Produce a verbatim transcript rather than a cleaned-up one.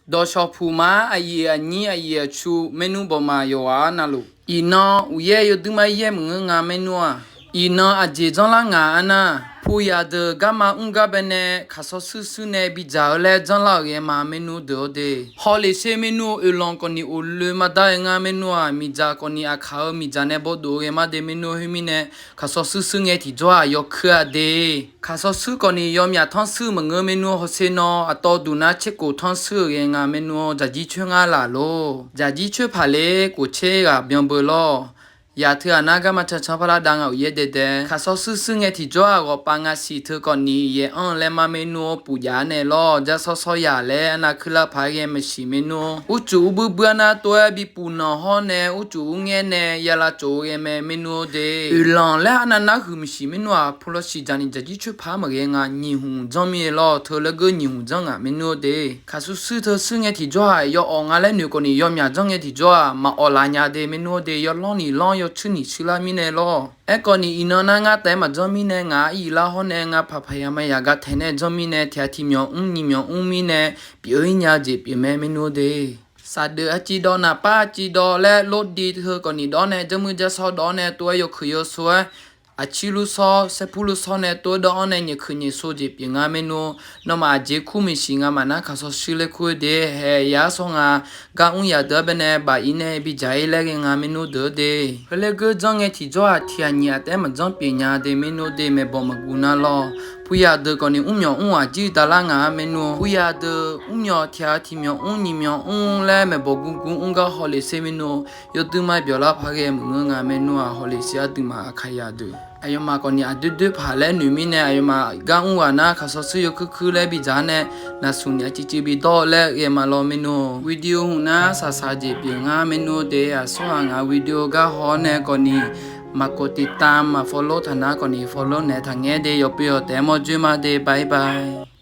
Dawqshawq puq ma, aqyuif aqnyir aqyuif aqtsu maernmr bawqma yawqghaq-anr navluf. Iqnan uqyaer yawduir mar yaer maqngeur nga maernmr-aq. Iqnan aqjeq janrlar ngaq arnar, puyaq deuq garma mr gar baenae kaqsawr shuir shuir nae bidzaq-eu laer janrlar-euq ghae ma maernmr deuq-awr de. Hawlef sher maernmr oeqlanq kawfni oqloe maqdar-eu nga maernmr-aq, miqdzaq kawfni aqkaq-eu miqdzaq nae bawdof-eu ghae ma de maernmr khoermirnae, kaqsawr shuir shuir ngae tiqjawr-aq yawkuir-a de. Kaqsawr shuir kawfni yawmyaq tanr shuir maqngeur maernmr hawsher nawr aqtawv duq nar tserkhof tanr shuir-euq ghae nga maernmr-awr, dzaqjir coer ngar laf lor. Dzaqjir coer paq ler khof tser ghaq byanbeu lawr. Yaq teughaq nar garma cancan parlar dav nga uqyaer daedae. Kaqsawr shuir shuir ngae tiqjawr-aq ghawqpav ngaq siq teu kawfni yaeq anr-eu laer ma maernmr-awr puf jav-ar nae lawr. Jar sawr sawr yaq laer arnav kuirlar paq-aer ghae maqsiq maernmr. Urcuf urbuir buir arnar tov-aer bi puf nanq hawr nae urcuf ur ngaer nae yalav tsof-eu ghae mae maernmr-awr de. Oeqlanq laer arnav nar huiq maqsiq maernmr-aq, pu lawsiq dzaq ni dzaqjir coer paq-aer maqghae nga nyiq hmq janr mir-ae lawr. Teu laer geur nyiq hmq janr ngaq maernmr-awr de. Kaqsawr shuir teu shuir ngae tiqjawr-aq, yawawq nga laer noeq kawfni yawmyaq janr ngae tiqjawr-aq, maqawq laf nya de maernmr-awr de. Yawlanr ni lanr yawcuir ni cuir lar mirnae lawr. Aerkhawfni iqnan nar ngar taef-aer maqjanr mirnae ngaq-anr iqlar hawr nae ngar paqpaq yamaya gar taeq nae janr mirnae tiq ghaq tiq myawq mr nyiq myawq mr mirnae pyeuf-ir nya-eu jeq pyeuf mae maernmr-awr de. Saqdeuf aqciv dawv naqpar aqciv dawv laer lordiv teu kawfni dawv-awr nae janrmuir jarsawr dawv-awr nae tov-aer yawkuiq yawsho-aer aqcir lur sawr saerpur lur sawr nae tov-aer dawv-awr nae nyaefkuiq nyaefsho jeq pyeuf nga maernmr. Nawmaf aqjeq kur maqsiq ngamaf nar kaqsawr shuir laer kur-eu de. Haeq yaq-aer sawr nga gar mr yaq deuq-anr baenae baf-ir nae bidzaq-ir laer ghae nga maernmr deuq-awr de. Heu laer geur janr ngae tiqjawr-aq tiq ghaq nyiq ghaq taef-aer maqjanr pyeuf nya de maernmr-awr de. Maeqbawq maqguv nar lawr. Puyaq deuq kawfni mrmyawq mr-aq jir dav lar ngaq-a maernmr. Puyaq deuq mrmyawq tiq ghaq tiq myawq mr nyiq myawq mr laer maeqbawq guv guv mr gar hawlef sher maernmr. Yawduir mar byawq lar paq ghae maqngeur nga maernmr-aq, hawlef sher aqduimaf aqkaqyaq deuq. Aqyawfmaf kawfni aqdoer doer paq laer noeq mirnae aqyawfmaf gar mr ghaq nar kaqsawr shuir yawkuir kuir laer bidzaq-ar nae naqsur ni aqciv civ bi dawr-eu laer ghae ma lawr maernmr. Video hmq nar saqsaq jeq pyeuf ngar maernmr de. Aqsur ghaq ngaq video gar haw-awr nae kawfni maqkov tiqtav maqfollow taq nar kawfni follow naeq taq ngaer de. Yawpoeq yawq taef-aer mawr dzoer ma de. Bye bye.